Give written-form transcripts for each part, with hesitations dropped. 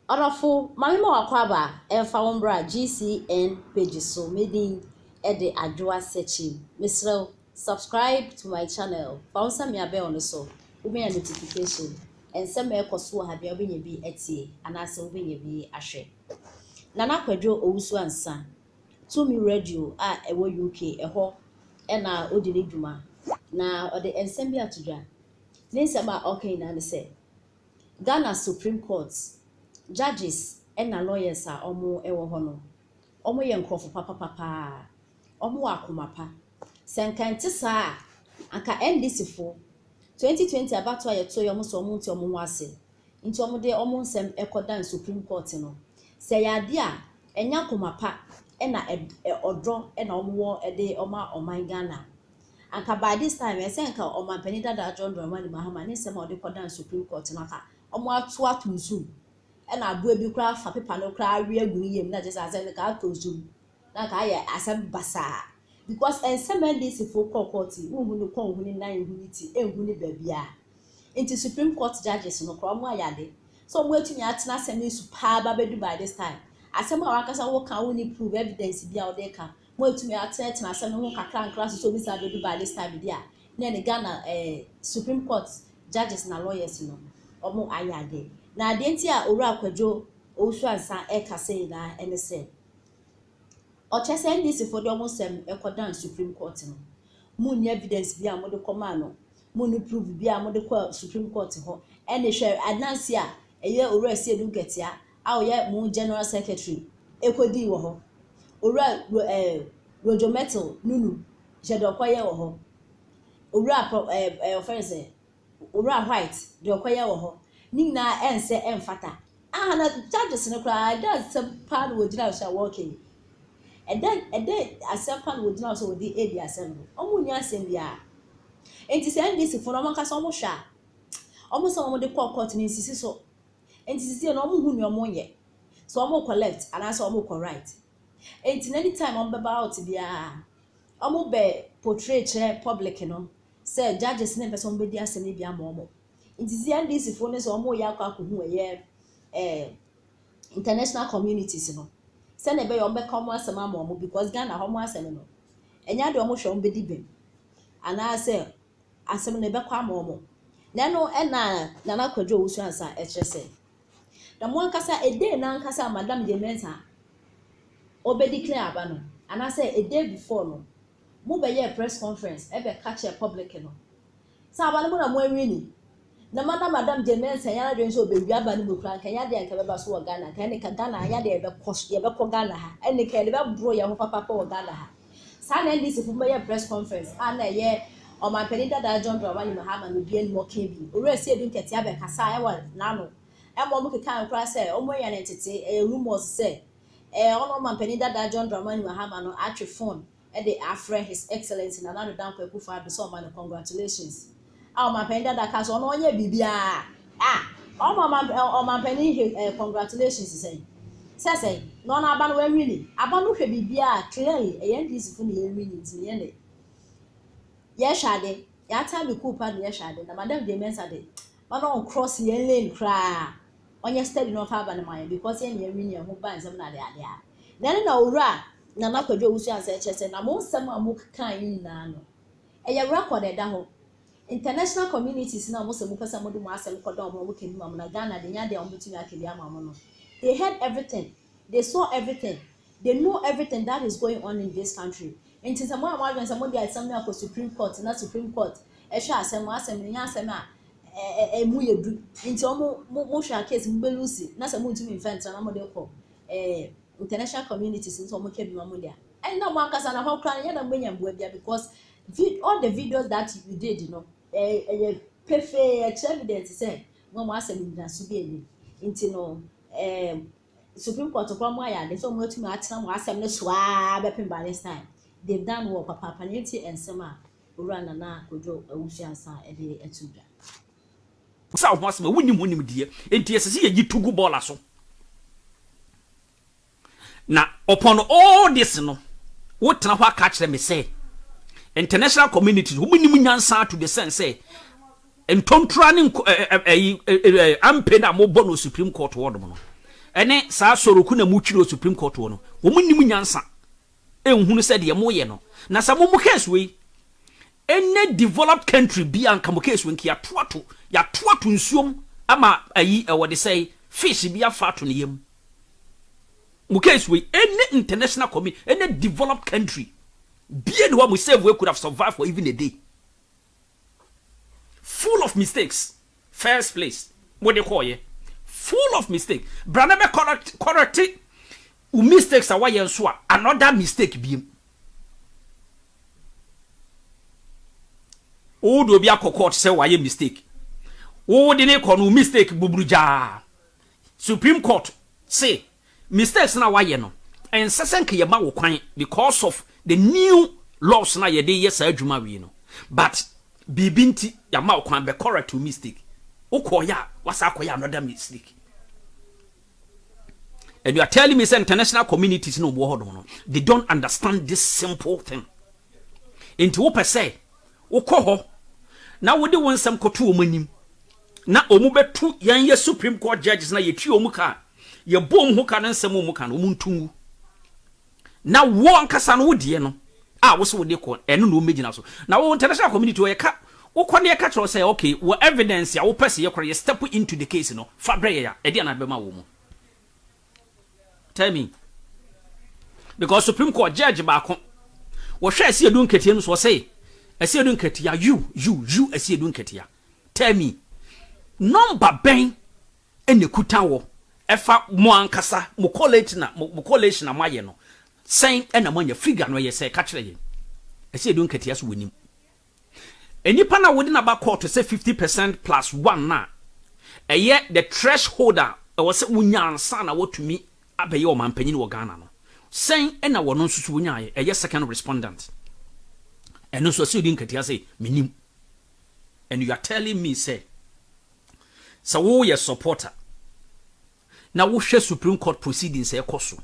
Ɔdɔfo, ma me ma w'akwaaba mfa wo mbra GCN page so. Me din de Adwoa Sekyim. Mesrɛ wo, subscribe to my channel. Fa wo nsa mia bell no so, wobɛnya notification. Nsɛm a ɛkɔ so wɔ ha bia wobɛnya bi atie anaasɛ wobɛnya bi ahwɛ. Nana Kwadwo Owusu Ansah, Tumi Radio a ɛwɔ UK ɛhɔ ɛna odi ne dwuma. Na ɔde nsɛm bi ato dwa. Ne nsɛm a ɔka nyinaa ne sɛ, Ghana Supreme Court judges ɛna lawyers a wɔwɔ hɔ no, wɔyɛ nkurɔfo papapapaa. Wɔwɔ akoma pa. Sɛ nka nte saa a, anka NDC foɔ 2020 abatoɔ a yɛtoo yɛ wɔn sɛ wɔn nte wɔn ho ase nti wɔde wɔn nsɛm kɔdan Supreme Court no. Sɛ ɛyɛ adeɛ a ɛnyɛ akoma pa ɛna ɔdɔ ɛna wɔwɔ de ma ɔman Ghana. Anka by this time ɛsɛ nka ɔmanpanin dada John Dramani Mahama ne nsɛm a ɔde kɔdan Supreme Court no, anka wɔn ato ato nsuom ɛna aboa bi koraa fa paper no koraa awe agu ne yam na kyerɛ sɛ asɛm no ka atɔ nsuom na nka ayɛ asɛm basaa, because nsɛm NDC foɔ kɔɔ court yi, wohu ne kɔn, hu ne nan, hu ne ti, ehu ne baabiara. Nti Supreme Court judges no koraa, wɔn ayɛ ade sɛ wɔn atumi atena asɛm yi so paa ba bɛdu by this time. Asɛm a wankasa wɔka wo ne prove evidence bi a wɔde ka mo atumi atenatena asɛm no ho kakra nkra so sɛ obi san bɛdu by this time bi a na ne Ghana Supreme Court judges na lawyers no, wɔn ayɛ ade. Na adeɛ nti a Owura Kwadwo Owusu Ansah ɛkasa nyinaa ɛne sɛ ɔkyerɛ sɛ NDC foɔ de wɔn nsɛm ɛkɔdan Supreme Court no, mu nni evidence bi a wɔde kɔmaa no, mu nni proof bi a wɔde kɔ Supreme Court hɔ. Ɛne hwɛ adansi a ɛyɛ Owura Asiedu Nketia a ɔyɛ mu general secretary ɛkɔdii wɔ hɔ, Owura Rojo Mettle Nunu hyɛ deɛ ɔkɔyɛ wɔ hɔ, Owura pɔ ɛɛ ɛɛ ɔfɛn sɛ Owura White deɛ ɔkɔyɛ wɔ hɔ ne nyinaa ɛnsɛ ɛmfata aha. Na judges no koraa, ɛda asɛm paa na wɔgyina so a wɔreka yi, ɛdɛ asɛm pa na wɔgyina so a wɔde edi asɛm no, wɔn nni asɛm biara. Nti sɛ NDC fo no, wɔn ankasa wɔn hwɛ a, wɔn sɛ wɔn de kɔɔ court no nsisi so. Nti sisi no, wɔn hu nea wɔn yɛ so wɔn kɔ left anaasɛ wɔn kɔ right. Nti na anytime wɔn bɛba out biara, wɔn bɛ portray kyerɛ public no sɛ judges ne mpɛ sɛ wɔn bɛdi asɛm no bi ama wɔn. Nti sisi NDC fo no sɛ wɔn yɛ akɔ akɔhu ɛyɛ international communities no sɛnea ɛbɛyɛ wɔn bɛka wɔn asɛm ama wɔn, because Ghana hɔ wɔn asɛm no ɛnyɛ adeɛ wɔn hwɛ wɔn bɛdi bɛm anaasɛ asɛm no ɛbɛkɔ ama wɔn. Na ɛno ɛna Nana Kwadwo Owusu Ansah ɛkyerɛ sɛ na mo ankasa ede n'ankasa Madam Jean Mensa ɔbɛdi clear aba no anaasɛ a day before no, mo bɛyɛ press conference ɛbɛka kyerɛ public no sɛ aba no mo na mo awi ni na madam Jean Mensa yɛn adwene sɛ ɔbɛwi aba no mu kura nka nyɛ adeɛ nka bɛba so wɔ Ghana, nka ɛne ka Ghana nyɛ adeɛ yɛbɛkɔ so yɛbɛkɔ Ghana ha, ɛne ka yɛde bɛboro yɛn ho papapa wɔ Ghana ha. Saa na NDC fo bɛyɛ press conference a na ɛyɛ ɔmanpanin dada John Dramani Mahama no bi anim ɔka bi, Owura Asiedu Nketia bɛkasa ɛwɔ n'ano ɛma wɔn keka nkora sɛ wɔn yɛ ne ntete ɛyɛ rumours sɛ ɔno ɔmanpanin dada John Dramani Mahama no atwe phone ɛde afrɛ His Excellence Nana Addo Dankwa Akufo-Addo sɛ ɔma no congratulations, a ɔmanpanin dada ka so ɔno ɔnyɛ biribiara a ɔma ɔmanpanin congratulations sɛ na ɔno aba no wɔawi ni aba no. Hwɛ biribiara clearly, ɛyɛ NDC fo na yɛwi ni. Nti yɛn de yɛhwɛ ade yɛata mi cool pa na yɛhwɛ ade na Madam Jean Mensa de ma na ɔncross yɛn lane koraa, ɔnyɛ steady na ɔfa aba no ma yɛn, because yɛn yɛn wi ni ɛho ba nsɛm na ade ade a. Na ɛno na Owura Nana Kwadwo Owusu Ansah kyerɛ sɛ na mo nsɛm a mo keka yi nyinaa no ɛyɛ record ɛda hɔ. International communities na mo sɛ mo pɛ sɛ mo de mo asɛm kɔdɔn mo, mo kɛ bi ma mo na Ghana de nya deɛ wɔn bɛtumi aka bi ama mo no, they heard everything, they saw everything, they know everything that is going on in this country. Nti sɛ mo a mo adwene sɛ mo de asɛm no akɔ Supreme Court na Supreme Court ɛhwɛ asɛm, mo asɛm no nyɛ asɛm a ɛ ɛ ɛmu yɛ du. Nti wɔn mo hwɛ a case mo bɛ lose na sɛ mo ntumi nfɛn tena na mo de kɔ international communities nso wɔn kɛ bi ma mo deɛ ɛnna mo ankasa na hɔ koraa yɛn na mo nya mboa bia, because all the videos that you did no ɛyɛ pefee, ɛkyerɛ evidence sɛ mo asɛm nyinaso bi anim. Nti no Supreme Court koraa, mo ayɛ ade sɛ wɔn atumi atena mo asɛm no so aa bɛpem by this time. They've done well papaapa. Ne ti nsɛm a Owura Nana Kwadwo Owusu Ansah ɛde ɛto dwa. Sɛ wo ho asɛm a wonim ho nimdeɛ enti ɛsɛ sɛ yɛyi to gu bɔɔla so. Na upon all this no, wotena hɔ aka kyerɛ me sɛ international community wɔn nim nyansa to the sense sɛ ntontora ne ɛyi ampe na mobɔ no Supreme Court hɔ nom no. Ɛne saa Soroku na mutwiri wɔ Supreme Court wɔ no, wɔn nim nyansa ehunu sɛ deɛ moyɛ no. Na sɛ mo case wei, any developed country bi anka mo case wei nka yɛatoato nsuom ama ayi ɛwɔ de sɛ fish bi afa ato ne yam. Mo case wei, any international community, any developed country bie ne hɔ, mo save wei could have survived for even a day. Full of mistakes. First place mo de kɔɔyɛ, full of mistake. Brana bɛ correct wo mistakes a wayɛ nso a, another mistake biem. Wo de obi akɔ court sɛ wayɛ mistake, wo de ne kɔ no, mistake buburu gyaa. Supreme Court say mistakes na wayɛ no, ɛnsɛ sɛ nka yɛma wo kwan because of the new laws na yɛde yɛ saa adwuma wei no, but biribi nti yɛama wo kwan bɛ correct wo mistake. Wokɔɔyɛ a, wasa akɔyɛ another mistake, and you are telling me say international communities no wɔ hɔ no, they don't understand this simple thing. Nti wopɛ sɛ wokɔ hɔ na wode wo nsɛm kɔto wɔn anim na wɔn bɛto yɛn yɛ Supreme Court judges na yɛtwi wɔn ka, yɛbɔ wɔn ho ka ne nsɛm wɔn ka no, wɔn nto ngu na wo ankasa no, wo deɛ no a wo sɛ wode kɔ ɛno na wɔn bɛgyina so. Na wo international community wɔ yɛka wokɔ ne yɛka kyerɛ sɛ, okay, wɔ evidence a wopɛ sɛ yɛkɔrɔ yɛ step into the case no, fa brɛ yɛ a, ɛde ana bɛma wɔ mu? Tell me, because Supreme Court judge baako wɔhwɛ Asiedu Nketia no so, ɔsɛ Asiedu Nketia, you Asiedu Nketia, tell me, number bɛn ɛna ekuta wɔ ɛfa mo ankasa mo collate na mo collation na mo ayɛ no sɛn ɛna mo anya figure no? Ɛyɛ sɛ ka kyerɛ yɛn. Asiedu Nketia so wɔ nim nipa na wɔde n'aba court sɛ 50% plus one na ɛyɛ the threshold a ɛwɔ sɛ wonya ansa na wɔtumi abɛyɛ ɔmanpanyin wɔ Ghana no, sɛn ɛna wɔn nso so wonyaayɛ ɛyɛ second respondent? Ɛno nso Asiedu Nketia sɛ menim. And you are telling me sɛ woyɛ supporter na wohwɛ Supreme Court proceedings a ɛkɔ so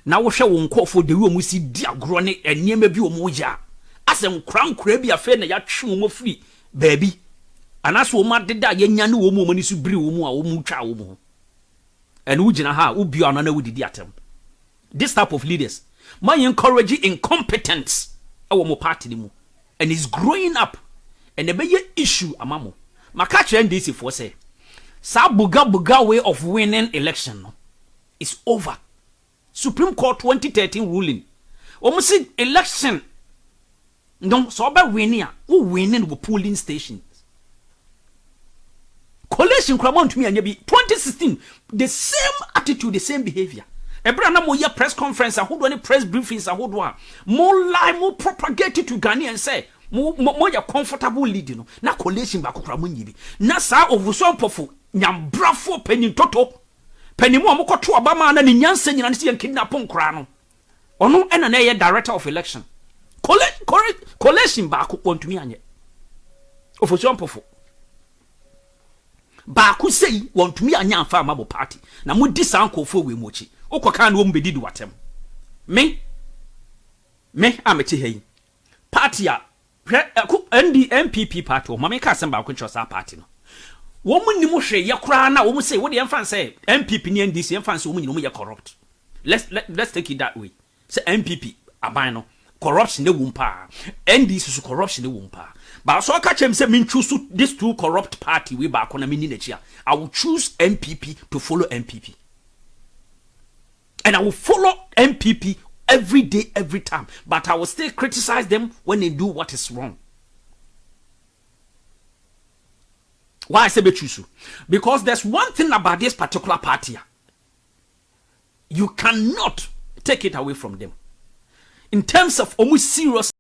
na wohwɛ wo nkɔɔfoɔ de wi wɔn si di agorɔ ne nneɛma bi wɔn yɛ a, asɛ nkora nkora bi afei na yɛatwe wɔn afiri baabi anaasɛ wɔn adeda a yɛnya ne wɔn mu, wɔn ani so biri wɔn mu a wɔn twa wɔn ho, ɛno wogyina ha a wobio ano na wodidi atɛm. This type of leaders ma yɛ encourage incompetence ɛwɔ mo party no mu, and it's growing up and ɛbɛyɛ issue ama mo. Maka kyerɛ NDC foɔ sɛ saa buga buga way of winning election no is over. Supreme Court 2013 ruling, wɔn si election no, sɛ ɔbɛ win a, wo win no wɔ polling stations. Collation kura mo ntumi anya bi. 2016, the same attitude, the same behaviour. Ɛberɛ a na moyɛ press conference ahodoɔ ne press briefings ahodoɔ a mo lie, mo propagate to Ghanaians sɛ mo moyɛ comfortable lead no, na collation baako kora mo nyi bi. Na saa Ofosu Ampofo nyambrafoɔ panyin toto panin mu a mokɔto aba maa na ne nyansa nyina ne sɛ yɛn kidnap nkoraa no, ɔno ɛna na ɛyɛ director of election. Collation baako wɔntumi anyɛ. Ofosu Ampofo baako sei wɔntumi anyɛ amfa ama mo party na modi saa nkɔɔfoɔ wei mu akyi. Wokɔ kaa ne wɔn bɛdidi watɛm. Me a mete ha yi, party a hwɛ ɛko ND NPP party wɔ maame ka asɛm baako nkyerɛ saa party no, wɔn mu nim hwee yɛ koraa na wɔn sɛ wɔde yɛmfa sɛ NPP ne NDC, yɛmfa sɛ wɔn nyinaa wɔn yɛ corrupt. Let's take it that way sɛ NPP aban no, corruption ne wom paa, NDC so corruption ne wom paa. But so ɔka kyerɛ m sɛ men choose this two corrupt party wei baako na menni n'akyi a, I will choose NPP, to follow NPP, and I will follow NPP every day, every time, but I will still criticize them when they do what is wrong. Why I say be choose? Because there's one thing about this particular party, you cannot take it away from them in terms of almost serious.